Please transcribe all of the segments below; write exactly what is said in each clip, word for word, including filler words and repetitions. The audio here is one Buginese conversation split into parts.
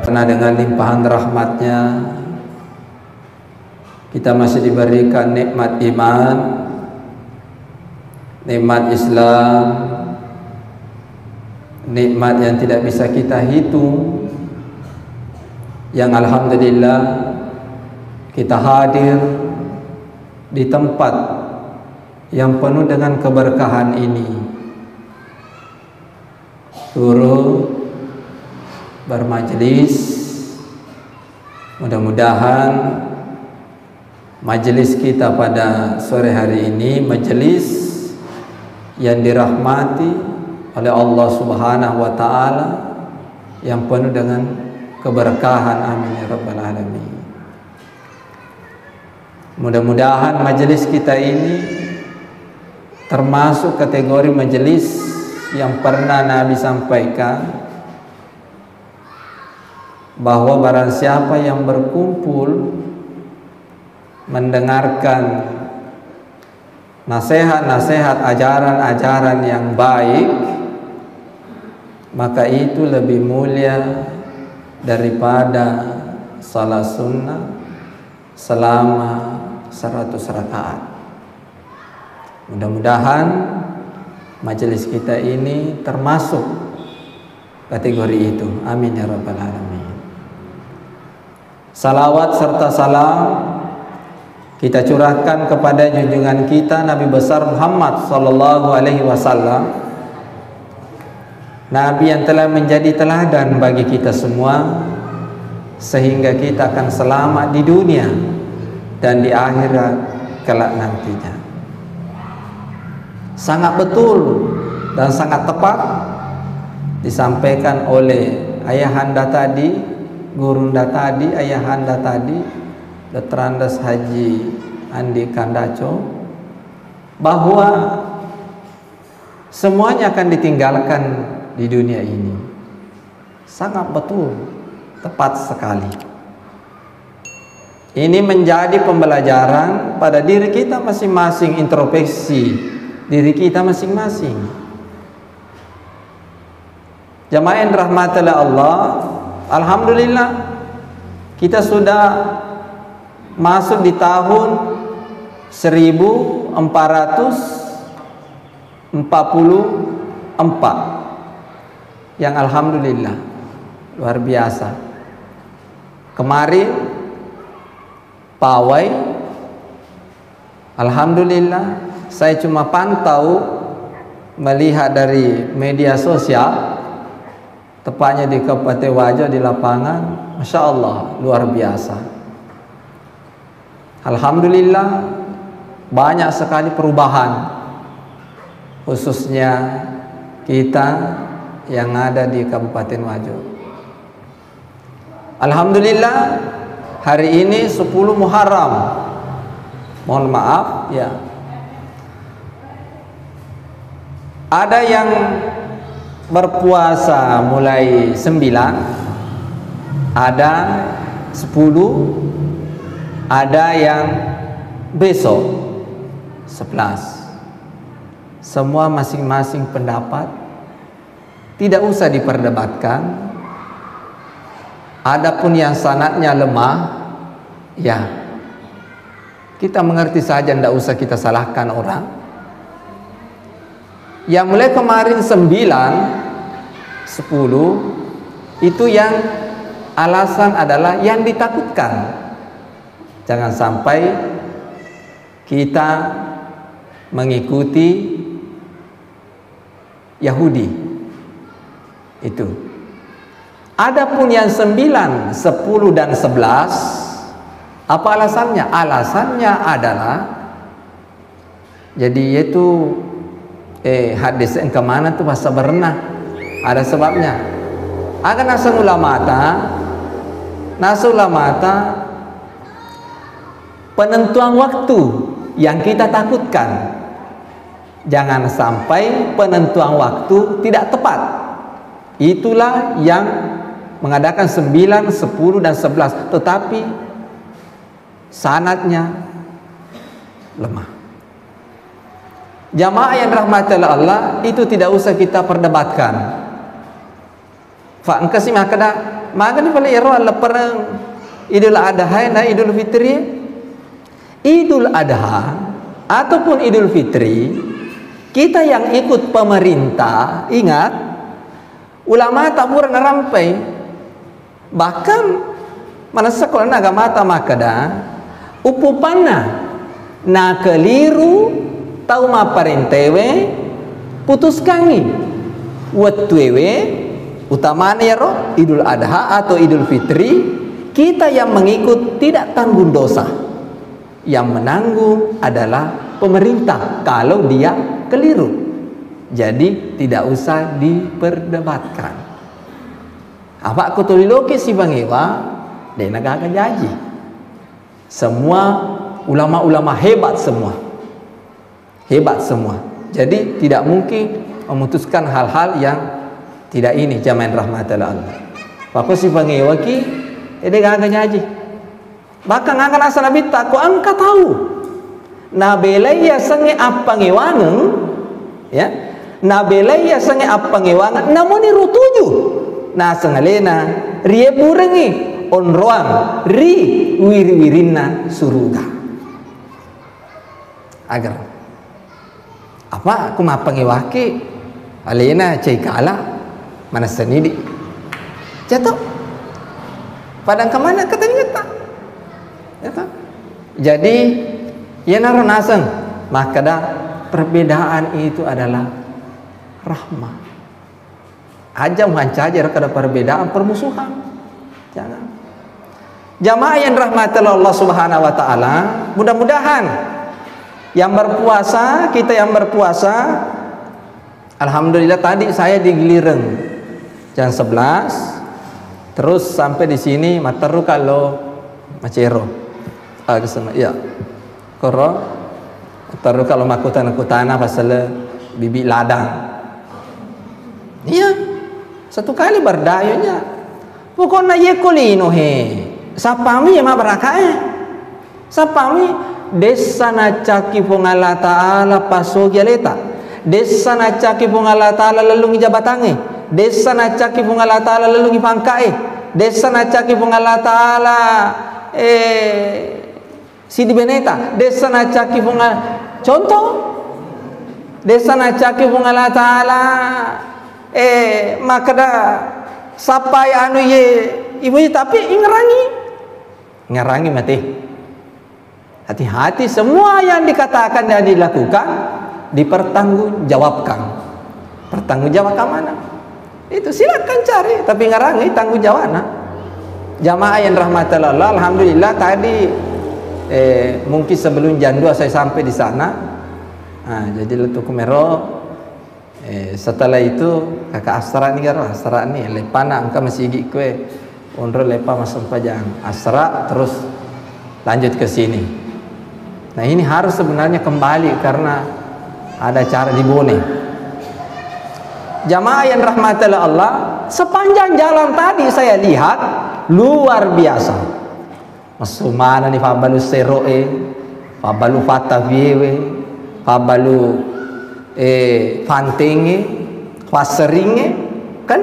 Karena dengan limpahan rahmatnya, kita masih diberikan nikmat iman, nikmat Islam, nikmat yang tidak bisa kita hitung, yang alhamdulillah kita hadir di tempat yang penuh dengan keberkahan ini. Turut bermajelis. Mudah-mudahan majelis kita pada sore hari ini, majelis yang dirahmati oleh Allah Subhanahu wa Ta'ala, yang penuh dengan keberkahan. Amin ya Rabbal Alamin. Mudah-mudahan majelis kita ini termasuk kategori majelis yang pernah Nabi sampaikan, bahwa barang siapa yang berkumpul mendengarkan nasihat-nasihat, ajaran-ajaran yang baik, maka itu lebih mulia daripada salat sunnah selama seratus rakaat. Mudah-mudahan majelis kita ini termasuk kategori itu. Amin ya rabbal alamin. Salawat serta salam kita curahkan kepada junjungan kita Nabi besar Muhammad sallallahu alaihi wasallam, Nabi yang telah menjadi teladan bagi kita semua, sehingga kita akan selamat di dunia dan di akhirat kelak nantinya. Sangat betul dan sangat tepat disampaikan oleh ayahanda tadi, gurunda tadi, ayahanda tadi, Doktor Andes Haji Andi Kandaco, bahwa semuanya akan ditinggalkan di dunia ini. Sangat betul, tepat sekali. Ini menjadi pembelajaran pada diri kita masing-masing, introspeksi diri kita masing-masing. Jamaah yang dirahmati oleh Allah, alhamdulillah, kita sudah masuk di tahun seribu empat ratus empat puluh empat, yang alhamdulillah luar biasa. Kemarin pawai, alhamdulillah, saya cuma pantau, melihat dari media sosial, tepatnya di Kabupaten Wajo, di lapangan, masya Allah, luar biasa. Alhamdulillah, banyak sekali perubahan, khususnya kita yang ada di Kabupaten Wajo. Alhamdulillah, hari ini sepuluh Muharram. Mohon maaf, ya. Ada yang berpuasa mulai sembilan, ada sepuluh, ada yang besok sebelas. Semua masing-masing pendapat, tidak usah diperdebatkan. Adapun yang sanadnya lemah, ya, kita mengerti saja, ndak usah kita salahkan orang. Yang mulai kemarin sembilan, sepuluh, itu yang alasan adalah yang ditakutkan. Jangan sampai kita mengikuti Yahudi itu. Adapun yang sembilan, sepuluh, dan sebelas, apa alasannya? Alasannya adalah, jadi, yaitu, eh, hadis engka mana tu bahasa berenah. Ada sebabnya. Aga naseng ulamata, naseng ulamata, penentuan waktu yang kita takutkan. Jangan sampai penentuan waktu tidak tepat. Itulah yang mengadakan sembilan, sepuluh, dan sebelas. Tetapi sanadnya lemah. Jamaah yang dirahmati oleh Allah, itu tidak usah kita perdebatkan. Fa engkasi makkeda, Magani pale ero alleppereng Idul Adha na Idul Fitri. Idul Adha ataupun Idul Fitri, kita yang ikut pemerintah, ingat, ulama tak pura narampai. Bahkan, manessa ko lalenna agamata makkeda, uppupanna nakeliru tau mapparentewe, putuskangngi wettuewe, utamana iyaro Idul Adha atau Idul Fitri, kita yang mengikut tidak tanggung dosa. Yang menanggung adalah pemerintah kalau dia keliru. Jadi, tidak usah diperdebatkan. Apa ko tuli loki sipangewa, de' nagaga jaji. Semua ulama-ulama hebat semua. Hebat semua. Jadi, tidak mungkin memutuskan hal-hal yang tidak ini, jamaah yang rahmati Allah. Pako sipangewa ki, eh, de' gaga jaji. Bahkan angka nasa Nabitta, ko engka tau nabelai yasengnge appangewangeng, ya, nabelai yasengnge appangewangeng, namuni rutuju naseng alena, riebburengngi onroang ri wiri-wirinna suruga. Agar apa ku mappangewaki alena cai kala manessani di. Jatuh. Padang kemana katanya tak? Ya toh? Jadi, iyanaro naseng makkeda perbedaan itu adalah rahmah. Aja mancaji ro kada perbedaan, permusuhan. Jangan. Jamaah yang rahmati Allah Subhanahu wa Ta'ala, mudah-mudahan yang berpuasa, kita yang berpuasa, alhamdulillah, tadi saya di Gelireng jam sebelas, terus sampai di sini, matteru kalau macero. Ah, kesana, iya. Koro, terus kalau makkutana-kutana pasal bibi ladang. Iya, satu kali berdayunya. Pokokna yekko lino he, sappami ya mabaraka e. Sappami, dessa naccaki Puang Allah Ta'ala pasogi aleta. Dessa naccaki Puang Allah Ta'ala lellungi jabatangnge. Dessa naccaki Puang Allah Ta'ala lellungi pangkae. Dessa naccaki Puang Allah Ta'ala, eh, sidi beneta, dessa naccaki Puang, contoh, dessa naccaki Puang Allah Ta'ala, eh, makkeda sappai anu ye, ibu, tapi ingerangi, ingerangi mate. Hati-hati, semua yang dikatakan dan dilakukan dipertanggungjawabkan. Pertanggungjawabkan mana? Itu silakan cari, tapi ngarangi tanggung jawabna. Jamaah yang rahmati Allah, alhamdulillah tadi, eh, mungkin sebelum jam dua saya sampai di sana. Nah, jadi lettu kumero, eh, setelah itu kakak asra ni karo, asra ni leppana engka masigi kue. Onro leppa massempajang asra, terus lanjut ke sini. Nah, ini harus sebenarnya kembali karena ada acara di Bone. Jamaah yang rahmati Allah, sepanjang jalan tadi saya lihat luar biasa. Messu manenni fabbalu sero'e, fabbalu fattafiewe, fabbalu, eh, fantengnge, fasseringnge, kan?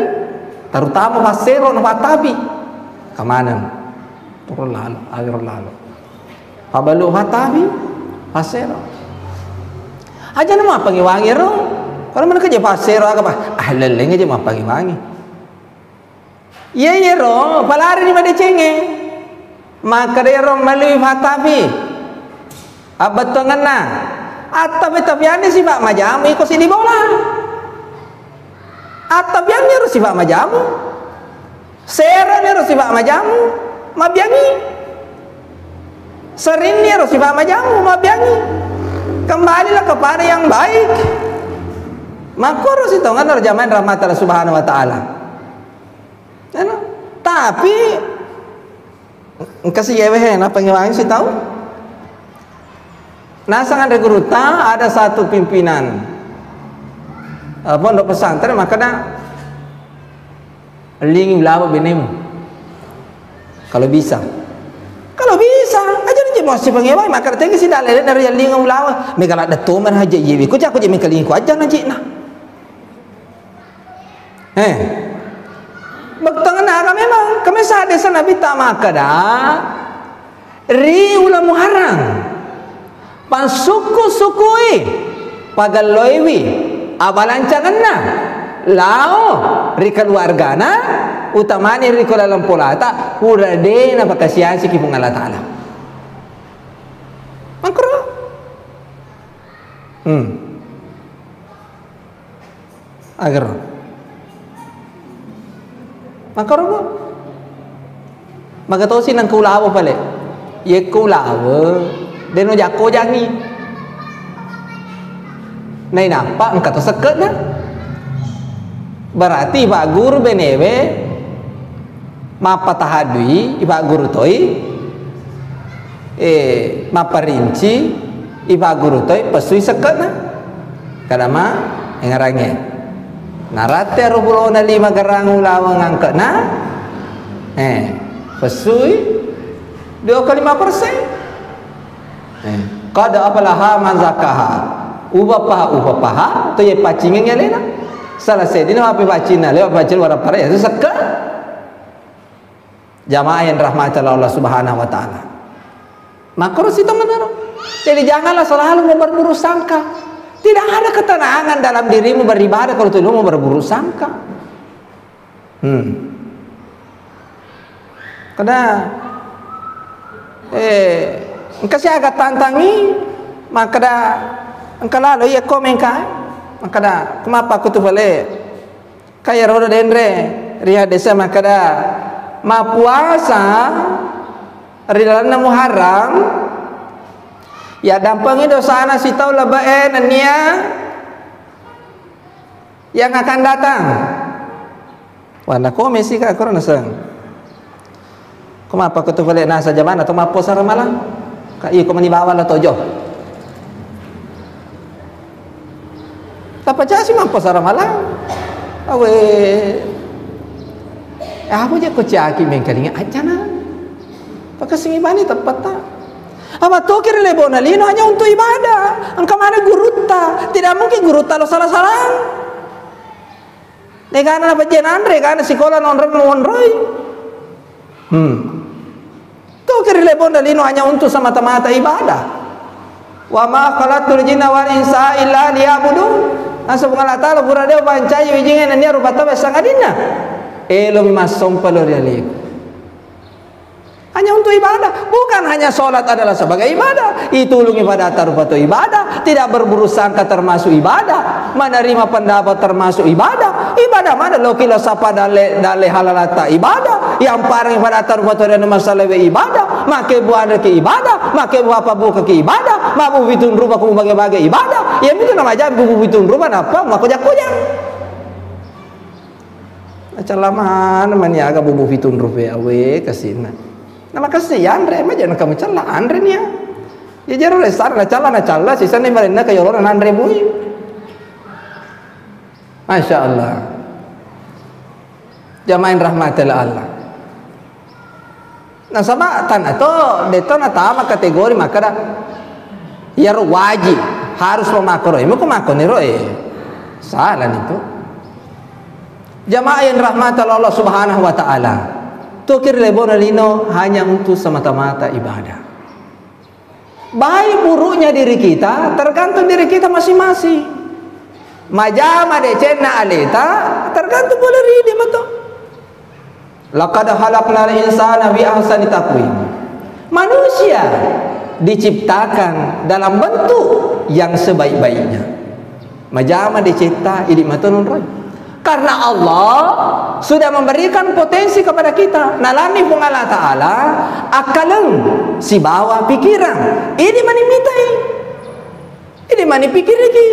Terutama fassero na fattafi. Kamaneng. Turun lalo, agaro lalo. Fabbalu fattafi, fassero. Aja na mappangi-wangi ro. Kalau mana kerja fassero aga, Pak? Ah, leleng aja mappangi-wangi. Iya, iyaro, palarini madecengnge. Makkeda iyaro malui fattafi. Abbettuangenna. Attafi-tafianni sifa majamu iko sidi bola. Attafianni ro sifa majamu. Serani ro sifa majamu. Mabbiangi. Serinni ro sifa majamu. Mabbiangi. Kembalilah kepada yang baik. Makkoro sitongenna ro jamaah rahmat Allah Subhanahu wa Ta'ala. Anu, tapi engka si yewe he, napangewangi si tau. Nasang anre gurutta ada satu pimpinan, eh, pondok pesantren, makkeda, "Ellingi ulawa benemu. Kalau bisa." Kalau bisa, aja ni mau si pangewangi, makkeda tegi si dalele dari ellingi ulawa. Mega ladde tomer haja yewe, ko jako je mengkalingi ko aja na jikna. Eh. Betteng Nah, memang kami sadde Nabitta makkeda, ri uleng Muharram, pansukku-sukkui, pagelloiwi abalancangenna lao ri keluargana, utamani ri ko laleng polata, pura de' napakasiasiki Puang Allah Ta'ala. Makkoro. Hmm. Agaro. Makkoro, Bu. Maga tosi nengka ulawa pale. Yekko ulawa, de' no jakko jangi. Nainappa engka to sekke'na. Berarti Pak Guru benewe mappatahadui, Pak Guru toi, eh, mapparinci, Pak Guru toi, pessui sekke'na. Kada ma, engarangnge. Naratte aro pulona lima garang ulaweng angke'na, eh, pessui dua koma lima persen. Eh, qad aflaha man zakkaha. Upapaha, upapaha, to ye pacingengi alena. Salah sedina mappepaccinna, lewa paccing warappara, ya sekke. Jamaah yang dirahmati Allah Subhanahu wa Ta'ala. Makkoro sito menaro. Jadi, janganlah selalu mau berburuk sangka. Tidak ada ketenangan dalam dirimu beribadah kalau tidak mau berburuk sangka. Hmm. Kada, eh, engka siaga tantangi, makkeda engka lalo iya ko mengka, makkeda, "Kumappa kutu pale?" Kaya rodo denre, ri hadese makkeda, mappuasa ri lalenna Muharram, yaddampengi dosana sitaung lebe'e nennia yang akan datang. Wah, nakomesi ka koro naseng. Ko mappa ko tu fale nasa jamana to mapposa ramalang. Ka iko mani bawang la tojo. Tappa casi mapposa ramalang. Awe. Apa je ko caki mengkalinga acana. Pakasing ibani teppetta. Apa toki ri lebona lino hanya untuk ibadah. Engka mana gurutta. Tidak mungkin gurutta lo salah-salah. Degana napajje nanre, gana sikola nonroi monroi. Hmm. Toki ri lebona lino hanya untuk semata-mata ibadah. Wa ma khalaqtul jinna wal insa illa liya'budun. Nasaba Puang Allah Ta'ala pura de' upancai wijingnge nennia rupa tau sangadinna. Elomi massompa lo ri aleku. Hanya untuk ibadah. Bukan hanya sholat adalah sebagai ibadah. Itulung ibadatta rupa to ibadah. Tidak berburuk sangka termasuk ibadah. Menerima pendapat termasuk ibadah. Ibadah mana loki lo sapa dalle, dalle halalata ibadah. Yang parang ibadatta rupa to dan masalah ibadah. Make buana ke ibadah. Make buah apa buka ke ibadah. Mabu fitun rupa ku bage-bage ibadah. Ya itu nama aja bubu fitun rupa napa mako jakko jang. Nacalla maneng mani aga bubu fitun rupe awe kasinna. Na makessing yanre, maja na kamu cella anre nia. Ya jero resar nacalla nacalla sisenna marenna ka yolona nanre mui. Masya Allah. Jamaah yang dirahmati Allah. Nasaba tanato deto natama kategori makkeda iyaro wajib harus memakkoro. Mako makkoniro e. Salah itu. Jamaah yang dirahmati Allah Subhanahu wa Ta'ala. Tokir lebona lino hanya untuk semata-mata ibadah. Baik buruknya diri kita tergantung diri kita masing-masing. Majama decenna aleta tergantung pole ri idi mato. Laqad khalaqnal insana fi ahsani taqwim. Manusia diciptakan dalam bentuk yang sebaik-baiknya. Majama dicipta idi mato nonroi. Karena Allah sudah memberikan potensi kepada kita. Nalani Puang Allah Ta'ala akkaleng sibawa pikiran. Idi mani mitai. Idi mani pikiriki.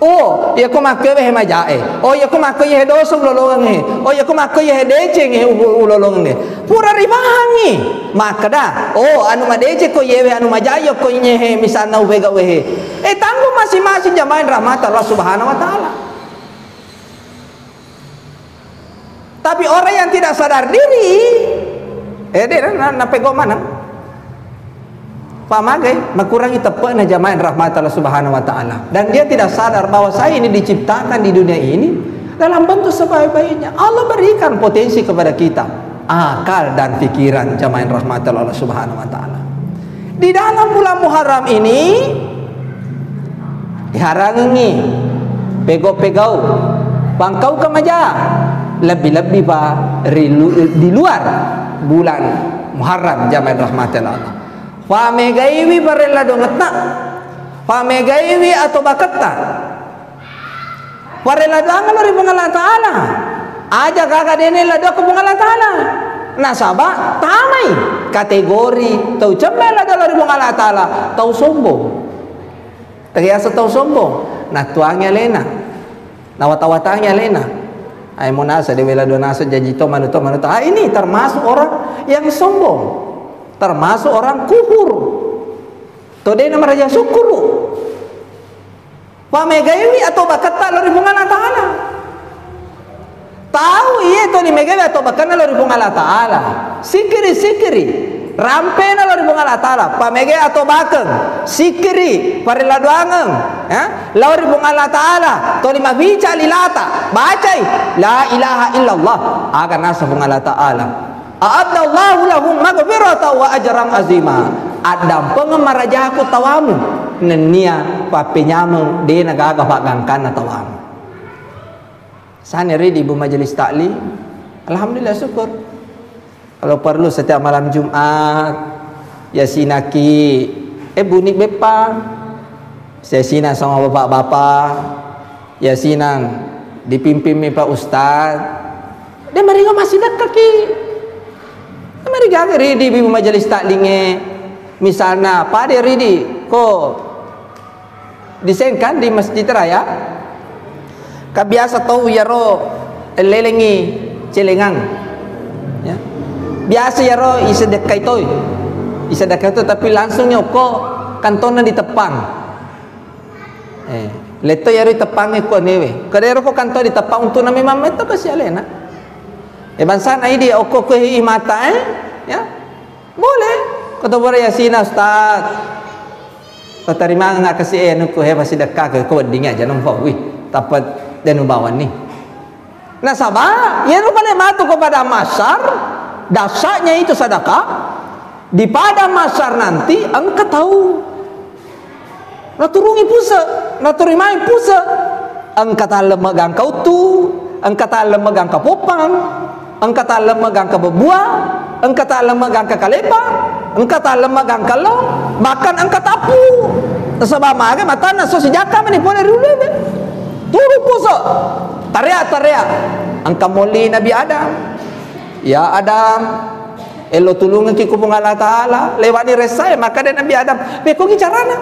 Oh, iya ko makkewe he majae. Oh, iya ko makko iya he dosa ulolongang he. Oh, iya ko makko iya he deceng he u-, ulolongang he. Pura ripahangi. Makkeda, oh, anu madeceng ko iyewe anu majae ko inye he misalna upega we he. Eh, tanggung masing-masing jamaah rahmat Allah Subhanahu wa Ta'ala. Tapi orang yang tidak sadar diri, eh, dia na, na, napego maneng. Pamagai, makurangi teppe'na jamaah rahmat Allah Subhanahu wa Ta'ala. Dan dia tidak sadar bahwa saya ini diciptakan di dunia ini Dalam bentuk sebaik-baiknya. Allah berikan potensi kepada kita akal dan pikiran, jamaah yang rahmati Allah Subhanahu wa Ta'ala. Di dalam bulan Muharram ini, diharangengi pegau-pegau, pangkau kemaja, lebih-lebih pa ri lu-, di luar bulan Muharram, jamaah yang rahmati Allah. Pamegaiwi parella dongetta, pamegaiwi atau baketta. Parella doang lao ri Puang Allah Ta'ala. Aja gaga dene lao doang ko Puang Allah Ta'ala. Nasaba tamai kategori tau cemme lao doang lao ri Puang Allah Ta'ala, tau sombong. Terbiasa tau sombong. Natuangi alena. Nawata-watangi alena. Ai mo nasa de wela do nasa janji to manu to manu to. Ah, ini termasuk orang yang sombong. Termasuk orang kufur. To de namaraja syukuru. Pamegaiwi atau baketta lao ri Puang Allah Ta'ala. Tau iye to nimegaiwi atau bakkenna lao ri Puang Allah Ta'ala. Sikiri, sikiri. Rampena lao ri Puang Allah Ta'ala. Pamegai atau bakeng. Sikiri. Parella doangeng. Ya? Lao ri Puang Allah Ta'ala. Toli mabica lilata. Bacai. La ilaha illallah. Aga nasa Puang Allah Ta'ala. A'addallahu lahum maghfiratan wa ajran azima. Addampengeng marajaku tawamu, nennia pappenyameng de nagaga paggangkanna tawamu. Sani ridi Ibu Majelis Taklim, alhamdulillah syukur. Kalau perlu setiap malam Jumat, yasinaki, eh, buni beppa, sesina sama bapak-bapak, yasinang dipimpimmi Pak Ustaz. De maringa massidekka ki. De mariga ridi Ibu Majelis Taklingnge. Misalna, pada ridi ko disengkan di Masjid Raya. Ka biasa tau iyaro lelengi celengang. Ya. Biasa iyaro isedekkai toi. Isedekkai toi tapi langsung nyoko kantonna ditepang. Eh, letto iyaro iteppangnge ko anewe. Kada ero ko kanto diteppa untukna memang metto kasi alena. Eh, bangsana idi okko ko i mata, eh, ya. Boleh. Ko to bora yasina, Ustaz. Ko tarimanga kasi, eh, anu ko he pasidekka ko, ko weddingi aja nompo wi. Tappa denu bawanni. Nasaba, iyaro pale matu ko padang mahsyar, dahsyatnya itu sedekah, di padang mahsyar nanti engka tau naturungi puse, naturimai puse, engka tallemmegang engka uttu, engka tallemmegang engka poppang, engka tallemmegang engka bebbuang, engka tallemmegang engka kalepa, engka tallemmegang engka lo, bahkan engka tappu. Nasaba maga matanna so sijakka mani pole ri ulue. Turu puse. Tarea-tarea. Engka molli Nabi Adam. Ya Adam, elo tulungengki ku Puang Allah Ta'ala. Lewani ressae, makkeda Nabi Adam, pekongi carana.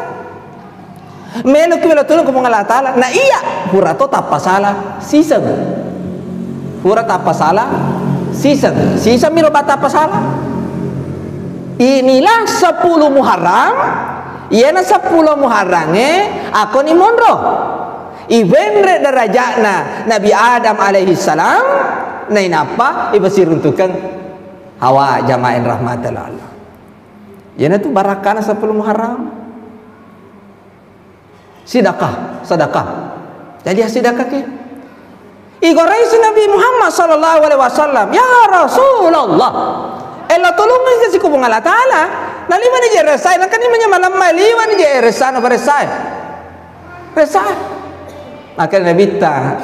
Meloki melo tulung ku Puang Allah Ta'ala. Na iya, pura to tappa sala siseng. Pura tappa sala siseng. Siseng miro ba tappa sala. Inilah sepuluh Muharram. Iyana sepuluh Muharrangnge akoni monro. Iwenre derajatna Nabi Adam alaihi salam, nainappa ipasiruntukeng Hawa, jamaah yang rahmati Allah. Iyanatu barakkana sepuluh Muharram. Sidakah, sadakah. Jadi sidakah ke? Igoraisi Nabi Muhammad sallallahu alaihi wasallam, "Ya Rasulullah, elo tulungngi kasi ku Puang Allah Ta'ala." Naliwani je resai, nakani manya malemma liwani je resana beresai. Resai. Maka Nabitta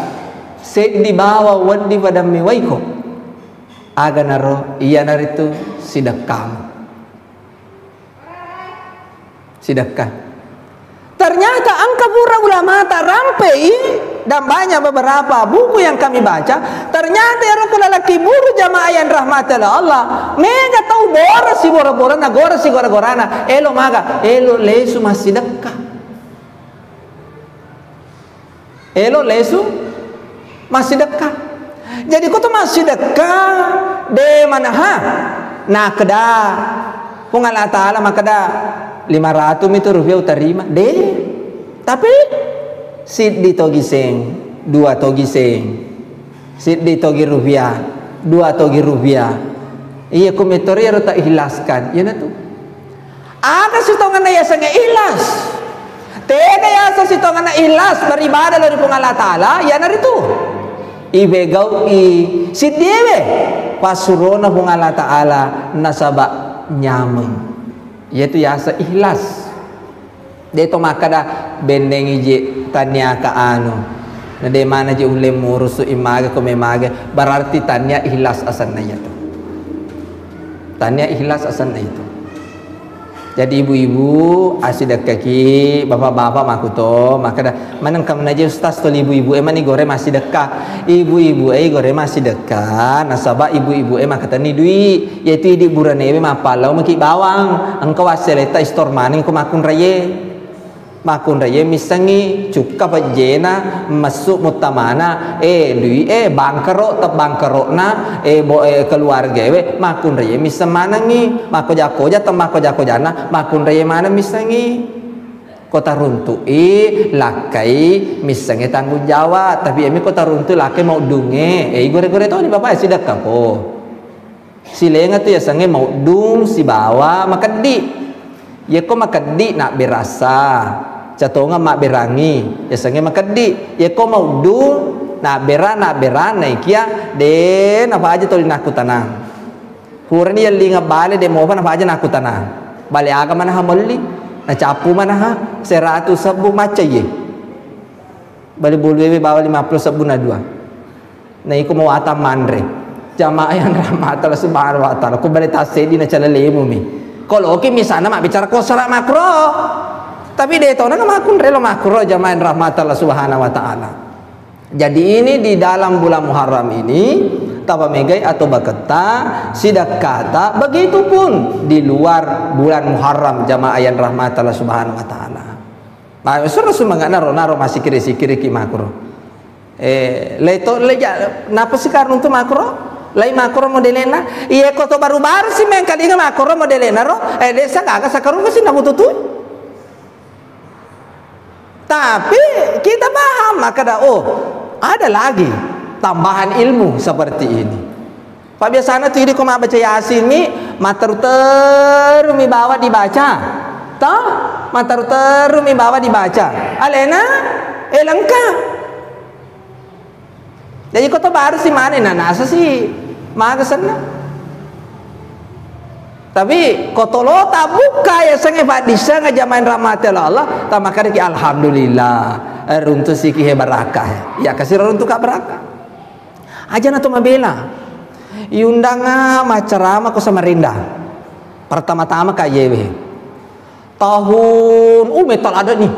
seddi bawa weddi pada mewaiko. Aga naro iyanaritu sidekkamu. Sidekka. Ternyata engka pura ulamata rampei, dan banyak beberapa buku yang kami baca, ternyata ero ku lalaki buru jamaah yang rahmati oleh Allah, mega tau bora si bora-borana, gora si gora-gorana, elo maga, elo lesu massidekka. Elo lesu massidekka. Jadi ko to massidekka, de manaha. Nakkeda Puang Allah Ta'ala makkeda, "Lima ratu mitu rupiah utarima." De. Tapi siddi togi seng, dua togi seng. Siddi togi rupiah, dua togi rupiah. Iya, ko mettori ero tak ikhlaskan. Iyanatu. Aga sitongenna yasengnge ikhlas? Tega yaseng sitongenna ikhlas beribadah lao ri Puang Allah Ta'ala, iyanaritu. Ipegau'i siddiewe passurona Puang Allah Ta'ala nasaba nyameng. Iyatu yaseng ikhlas. De' to makkeda, "Bennengi je, taniaka anu. Na de' mana je ulle murusu imaga ko memaga," berarti tania ikhlas asenna iyatu. Tania ikhlas asenna itu. Jadi ibu-ibu, assidekkaki, bapak-bapak makkuto, makkeda, "Maneng kamna je ustaz toli ibu-ibu e mani gore massidekka." Ibu-ibu e gore massidekka, nasaba ibu-ibu e makkatenni dui. Iyatu idi buranewe mappallau maki bawang. Engka wasseletta istor maneng ko makkunraie. Makkunraie missengngi cukka pejjena, messu muttamana, eh, dui e bangkero, tebbangkerokna, eh, bo-, eh, keluargaewe, makkunraie misseng manengngi, makkoja-koja, temmakkoja-kojanna, makkunraie maneng missengngi. Ko taruntu'i lakkai missengnge tanggung jawab, tapi emi ko taruntu'i lakkai mauddungnge, eh, igore-gore toni bapak e sidekka ko. Silenga tu yasengnge mauddung sibawa makeddi. Yekko makeddi nabberasa, catongeng mabberangngi, yasengnge makeddi. Yekko mauddung nabbera, nabbera naikia de nafaja toli nakkutanang. Purani yellingeng bale de mopa nafaja nakkutanang. Bale aga manaha melli, nacappu manaha seratu sebbu maccaie. Bale boluewe bawa lima puluh sebbu na dua. Na iko mawatang manre. Jamaah yang rahmat Allah Subhanahu wa Ta'ala. Ko bale tassedi na cala lemumi. Ko loki misalna mabbicara ko sara makro. Tapi de tona makkunre lo makro jamaah yang rahmat Allah Subhanahu wa Ta'ala. Jadi ini di dalam bulan Muharram ini, tapamegai atau baketta, sidekkata, begitupun di luar bulan Muharram jamaah yang rahmat Allah Subhanahu wa Ta'ala. Nah, suro sumanga'na ro, naro massikiri-sikiriki makro. Eh, leto, leja, napa sih karung tu makro? Lai makro modelena? Iya, ko to baru-baru sih mengkalinga makro modelena ro. Eh, desa gaga sakarung sih nabututu. Tapi kita paham, maka ada, oh, ada lagi tambahan ilmu seperti ini. Pabbiasana tu idi ko mabbaca Yasin mi, matteru-teru mi bawa dibaca. Toh? Matteru-teru mi bawa dibaca. Alena, eh, lengkap. Jadi ko to baru si mane na nasa si maga senna. Tapi ko tolo tabukka yasengnge paddisseng jamaah rahmati Allah, tamakkedaki alhamdulillah. Eh, runtu siki he barakah. Ya kasih runtu ka barakah. Aja na to mabela. Iundanga maccarama ko Samarinda. Pertama-tama ka yewe. Tahun, uh, metal ada nih.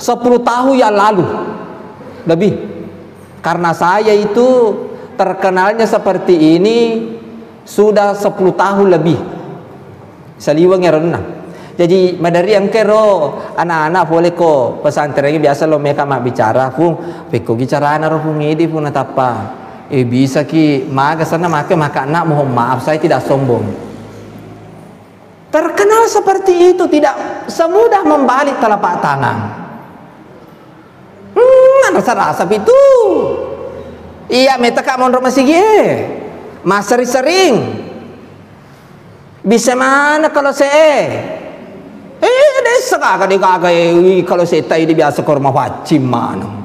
Sepuluh tahun yang lalu. Lebih. Karena saya itu terkenalnya seperti ini sudah sepuluh tahun lebih. Saliweng erenna. Jadi, madari engkero anak-anak pole ko pesantren biasa lo meka mabbicara, "Pung, pekko gi carana ro, Pung, idi, Pung, natappa." Eh, bisa ki, maga sana make maka nak, mohon maaf, saya tidak sombong. Terkenal seperti itu, tidak semudah membalik telapak tangan. Hmm, rasa-rasa pitu. Iya, metaka monro masigi e. Maseri-sering. Bisa mana kalau se e? Eh, desa kagak deh kagak, eh, kalau se tai di biasa korma pacim mana.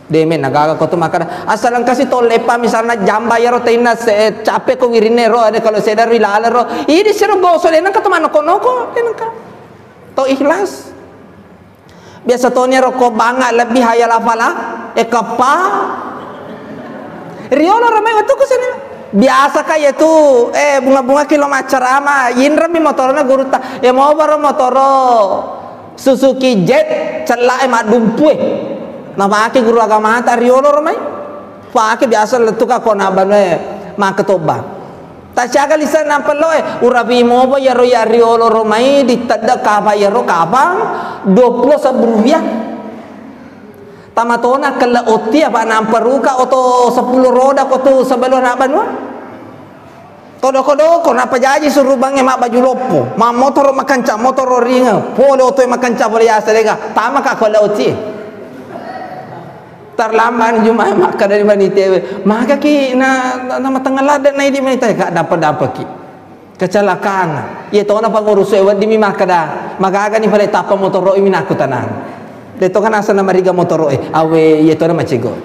Demen na gaga ko tu makkada, asal engkasi tollepa misalna jamba iyaro tainna se-, capek ko wirinna ro, ada kalau sedar ri laleng ro. Idi siro goso de nengka to manoko-noko, de nengka. To ikhlas. Biasa toni ro ko banga lebbi hayal afala, e kappa. Riolo ramai wettu ko sini. Biasa ka iya tu, eh, bunga-bunga ki lo maccarama, yinremi motorona gurutta. Ya mau baro motoro. Suzuki Jet, cella e maddumpue. Napake guru agamata riolo ro mai. Pake biasa lettu ka ko na banue makketobba. Tasiaga lise nampa lo e, urapi mopa iyaro ya riolo ro mai ditedde kapa iyaro kapang dua puluh sebbu rupiah. Tamatona kelle otti apa nampa ruka oto sepuluh roda ko tu sebelum na banua. Kodoko-doko, napajaji surubangnge mabbaju loppo, mammotoro makanca, motoro ringe, pole otoe makanca, pole yase dega, tamaka ko lao ci. Terlambat Jumat makkada di manitewe, magaki na, na, na matengah ladde na idi manitae, kak dapat-dapatki. Kecelakaan. Iya tona pangurus e weddimi makkada, magagani pale tappa motoro imi nakku tanang. De to kan asana mariga motoro e, awe iya tona macego.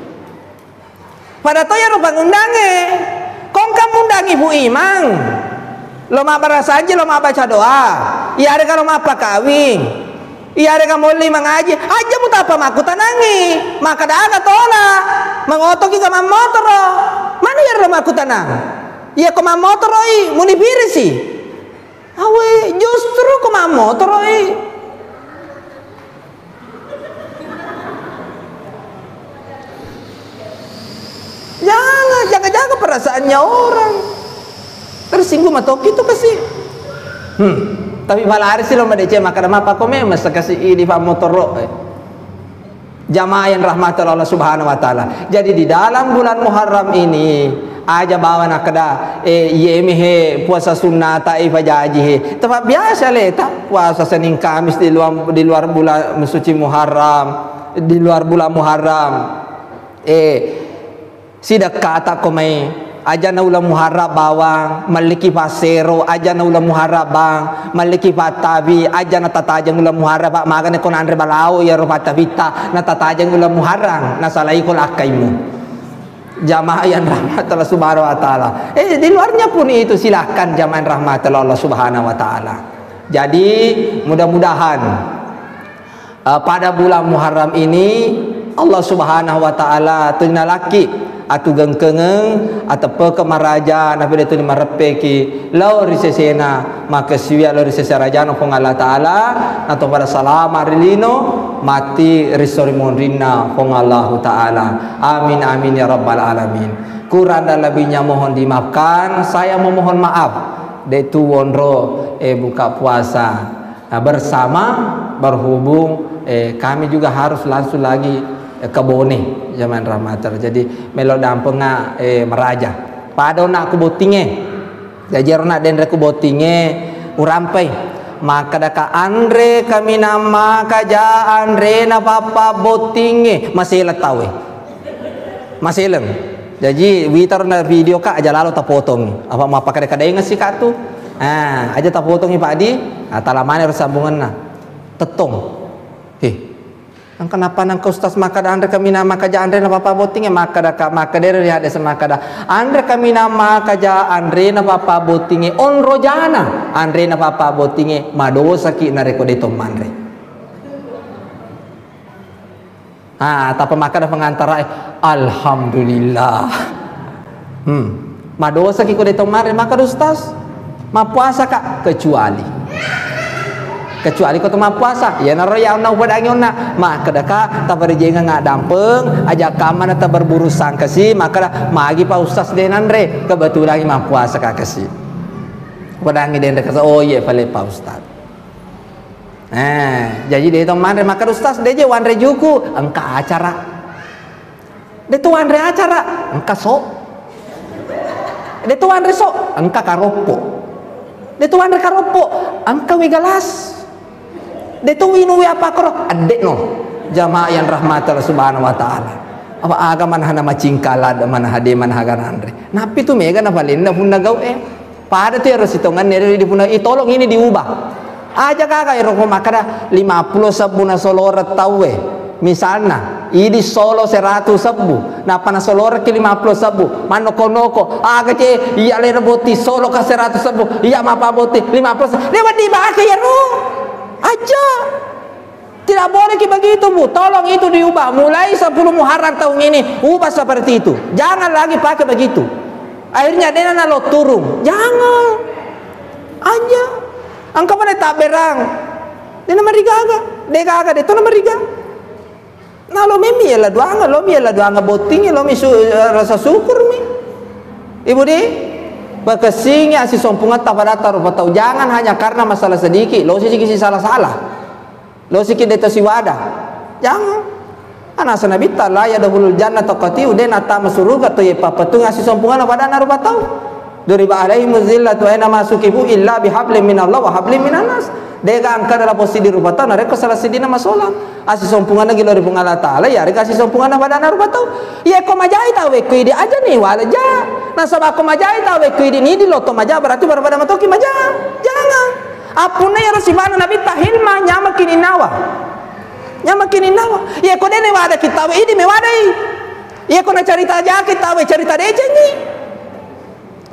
Pada to iyaro pangundangnge. Kongka mundangi Bu Imang. Lo mabbarasanji, lo mabbaca doa. Iyarega lo mappakawing. Iyarega molli mangaji. Aja mutappa makkutanangi. Makkeda aga tola. Mangotoki ka mammotoro. Mani iyaro lo makkutanang. Iya ko mammotoro i, muni pirisi. Awe, justru ko mammotoro i. Jangan, jaga-jaga perasaannya orang. Tersinggung matoki tu kasi. Hmm. Tapi falari si lo madeceng makkeda mapako memang sekasi idi fa motoro. Jamaah yang rahmati Allah Subhanahu wa Ta'ala. Jadi, di dalam bulan Muharram ini, aja bawa nakkeda, eh, iyemi he puasa sunnata ifajaji he. Tempat biasa le, tak puasa Senin Kamis di luar, di luar bulan suci Muharram, di luar bulan Muharram. Eh, Sidekkata ko mai, ajana uleng Muharram bawang, malliki passero, ajana uleng Muharram bang, malliki pattabi, ajana tatajeng uleng Muharram, Pak, magane ko nanre balao iyaro pattabitta, na tatajeng uleng Muharram, nasalai ko lakkaimu. Jamaah yang rahmat Allah Subhanahu wa Ta'ala. Eh, di luarnya pun itu silakan jamaah yang rahmat Allah Subhanahu wa Ta'ala. Jadi, mudah-mudahan Eh, pada bulan Muharram ini, Allah Subhanahu wa Ta'ala tuli nalakki atugengkengeng, ateppekeng maraja, napede tuli mareppeki lao ri sesena, makessiwi lao ri sese arajana Puang Allah Ta'ala, nato pada salama ri lino, matti ri sori monrinna Puang Allahu Ta'ala. Amin, amin, ya rabbal alamin. Kurang dan lebihnya mohon dimaafkan, saya memohon maaf. Detu wonro, eh, buka puasa. Nah, bersama, berhubung, eh, kami juga harus langsung lagi, eh, ke Bone, zaman Ramadan. Jadi, melo dampenga, eh, maraja. Pada onna ku bottinge. Jaji ero na denre ku bottinge, urampai. Makkeda ka anre kaminang maka ja anrena pappa bottinge. Masela tawe. Maseleng. Jaji, witaro na video ka, aja lalo tapotongi. Apa mappakada-kadaengeng si ka tu? Ah, aja tapotongi, Pak Di. Ah, tala maneng ro sambungenna. Tettong. He. Engka napa nangka ustaz makkada anre kaminang maka ja anre na papa botting e, makkada ka, makkada ero ri hadis makkada, anre kaminang maka ja anre na papa botting e, onro jana anre na papa botting e, madosaki narekko de to manre. Ah, tappa makkada pengantara e, "Alhamdulillah." Hmm. Madosaki ko de to mare, maka ustaz, mappuasa ka, kecuali. Kecuali ko to mappuasa, iyanaro ya onna upadangi onna, makkada ka taparejengeng addampeng, aja kamma na taberburu sangkasi, makkada magi pa ustaz de nanre, kebetulan mappuasa ka kasi. Upadangi denre kasi, oh iye pale pa ustaz. Eh, jaji de to manre, makkada ustaz, de je wanre juku, engka acara. De to wanre acara, engka so. De to wanre so, engka karoppo. De to wanre karoppo, engka we galas. De to winu we apa koro, adde no. Jamaah yang rahmati Allah Subhanahu wa Ta'ala. Apa aga manahana macingkala, ada manaha de manaha gananre. Nappi tu mega na palenna punna gau e. Pada tu ero sitonganna ero di punna, "Ih, tolong ini diubah." Aja kaka ero ko makkada lima puluh sebbu na soloreng tauwe. Misalna, idi solo seratu sebbu, nappa na soloreng ki lima puluh sebbu, mannoko-noko, aga ce, iya lena botting solo ka seratu sebbu, iya mapa botting lima puluh sebbu. Dia wedding bahasa ero. Aja. Tidak boleh ki begitu, Bu. Tolong itu diubah. Mulai sepuluh Muharram tahun ini, ubah seperti itu. Jangan lagi pakai begitu. Akhirnya dena nalo turun. Jangan. Aja. Engka mana tak berang. Dena marigaga. De gaga, de to na mariga. Nalo memi ya laduanga, lo mi ya laduanga botting, lo mi su-, rasa syukur mi. Ibu di, pakessingi asisompungatta padatta rupa tau. Jangan hanya karena masalah sedikit, lo sisiki si salah-salah. Losiki de to siwada. Jangan. Anasa Nabitta, "La yadkhulul jannata qati'u", de nattama suruga to ye pappatung asisompunganna padanna rupa tau. "Duriba alaihimuz zillatu aina ma sukifu illa bihablin minallah wa hablin minan nas." Dega engka dalam posisi rupa tau, narekko salah sidina masolang. Asisompunganna gilo ri Puang Allah Ta'ala, yarega asisompunganna padanna rupa tau. Ye ko majai tau wekko idi aja ni wala ja. Nasaba ko majai tau wekko idi ni di lotto maja berarti pada-pada matoki maja. Jangan. Appunna iyaro sifanna Nabitta hilma, nyamaki ninnawa. Nyamaki ninnawa. Iya ko dene wada kittawe idi mewadai. Iya ko nacarita jaki tawe carita decengngi.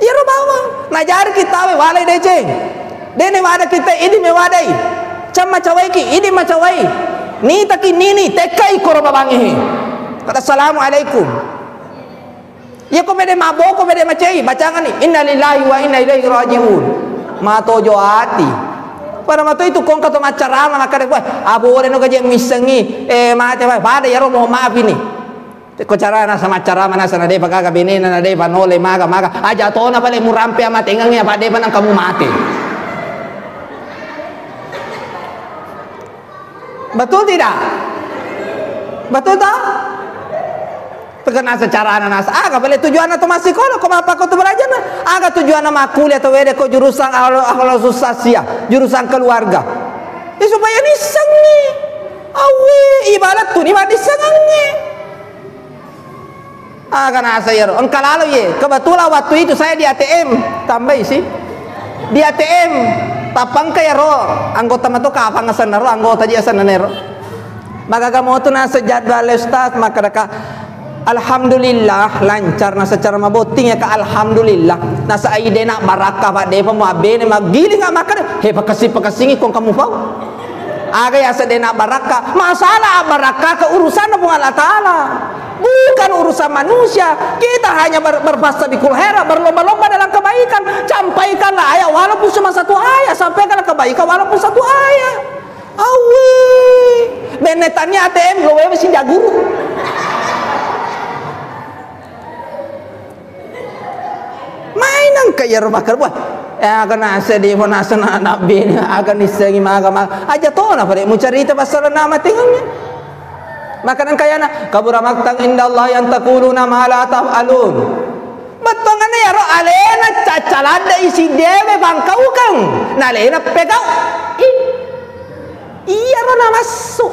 Iyaro bawang. Najariki tawe walai deceng. Dene wada kita idi me wadai. Camma cawaiki idi macawai. Nitaki nini tekkai koro babangi. Kata assalamualaikum. Iya ko mede maboko mede macei bacangani innalillahi wa inna ilaihi rajiun. Matojo ati. Pada mato itu kongka to maccarama makkada, "Wah, abole no gaje missengi, eh, mate, wah, pada iyaro mohon maaf ini." Tekko carana sama carama nasa na depa gaga benena na depa nole maga maga aja tona pale murampe amatengengi apa depa nang kamu mate. Betul tidak? Betul tak? Tekena secara nasa aga pale tujuanna to massikola ko mapakko to belajarna aga tujuanna makkuliah to wede ko jurusan ahlo ahlo susah sia jurusan keluarga. Ya supaya nissengi. Awi ibarat tuni madissengengi. Aga nasa iyaro engka lalo ye. Kebetulan waktu itu saya di A T M, tambai sih. Di A T M, tappa engka iyaro anggota mato kapang asenna ro, anggota ji asenna nero. Magaga motu nasa jadwal ustaz, makkadaka, "Alhamdulillah, lancar nasa cara mabotting ya ka, alhamdulillah." Nasa ai dena barakka, Pak, depa mu abbene, maggiling makkada, "He, pakessing-pakessingi kong kamu pau." Aga yaseng dena barakka, masalah barakka ke urusanna Puang Allah Taala. Bukan urusan manusia. Kita hanya ber, berpastabikul khairat, berlomba-lomba dalam kebaikan. Sampaikanlah ayat walaupun cuma satu ayat, sampaikanlah kebaikan walaupun satu ayat. Awi. Benne tania A T M lo wewe sinjaguru. Mainang ka iyaro makkada, wah, eh, aga nasa de mo nasa na anak bene, aga nissengi maga maga. Aja tona pade mucarita pasal nama tengengnge. Maka nang kayana, "Kabura maktan inda Allah yang takuluna ma la taf'alun." Bettuanganna iyaro alena caccaladde isi dewe bangkaukeng, nalena pegau. Ih. Iyaro namassu.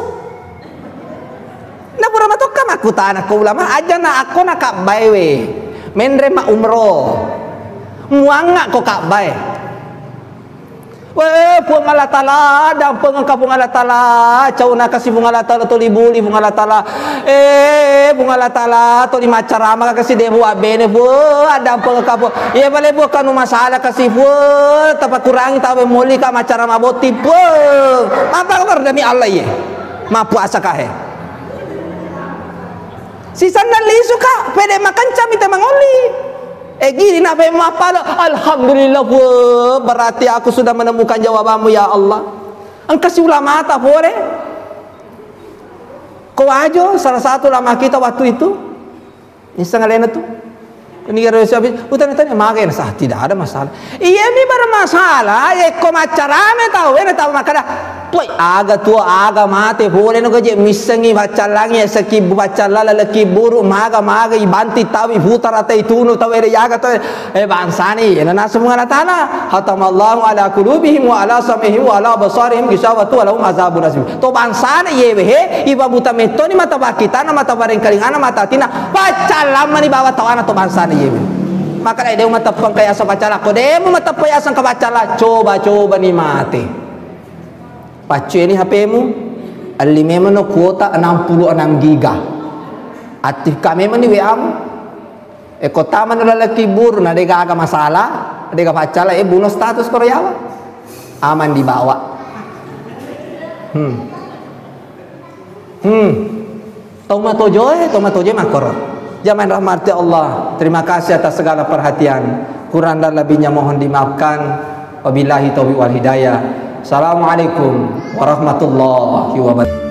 Napura matokka makkutana ko ulama, aja na akko na kabbae we. Menre ma umroh. Muangnga ko kabbae. Weh, Puang Allah Taala, dampengka Puang Allah Taala, cauna kasi Puang Allah Taala, toli buli Puang Allah Taala. Eh, Puang Allah Taala, toli maccarama kasi de bua bene, Puang, dampengka, Puang. Iya bale, Puang, kanu masalah kasi, Puang, tapakurangi tawe moli ka maccarama botti, Puang. Apa kabar demi Allah, iye? Mappuasa kahe. Sisanna lisu ka, pede makencang mita mangolli. Eh, gini na pe mappala, "Alhamdulillah, Puang, berarti aku sudah menemukan jawabanmu, ya Allah." Engka si ulamata pole. Ko Wajo, salah satu ulama kita waktu itu. Isseng alena tu. Ini kira siapa? Utang-utang maga na sah, tidak ada masalah. Iya mi bermasalah, ya ko maccarame tau, ena tau makkada, "Poi, aga tuo, aga mate, pole no gaje missengi baccallangi, ya sekibbu baccalla, lalekiburu, maga, maga, ibanti tau, iputara tai tunu tau, ere yaga tau, eh, bangsani, ena nasu Puang Allah Taala, khatamallahu ala qulubihim wa ala sam'ihim wa ala absarihim ghishawatun wa lahum azabun azim." To bangsana iyewe he, ibabuta mettoni mata bakkitana, mata barengkalingana, mata atina, paccallang mani bawa tawana to bangsana iyewe. Maka dai de mateppang kaya asa paccalla, ko de mu mateppang asa ka paccalla, coba-coba ni mate. Paccueni H P-mu, elli memang no kuota enam puluh enam giga. Aktifkan memang ni W A-mu. E, ko tamani laleng kiburu, na de gaga masalah, de ga paccala, e, buno status koro yawa. Aman dibawa. Hmm. Hmm. Tau matojoe, tau matojoe makkoro. Jamaah rahmati Allah, terima kasih atas segala perhatian. Kurang dan lebihnya mohon dimaafkan. Wabillahi taufiq wal hidayah. Assalamualaikum warahmatullahi wabarakatuh.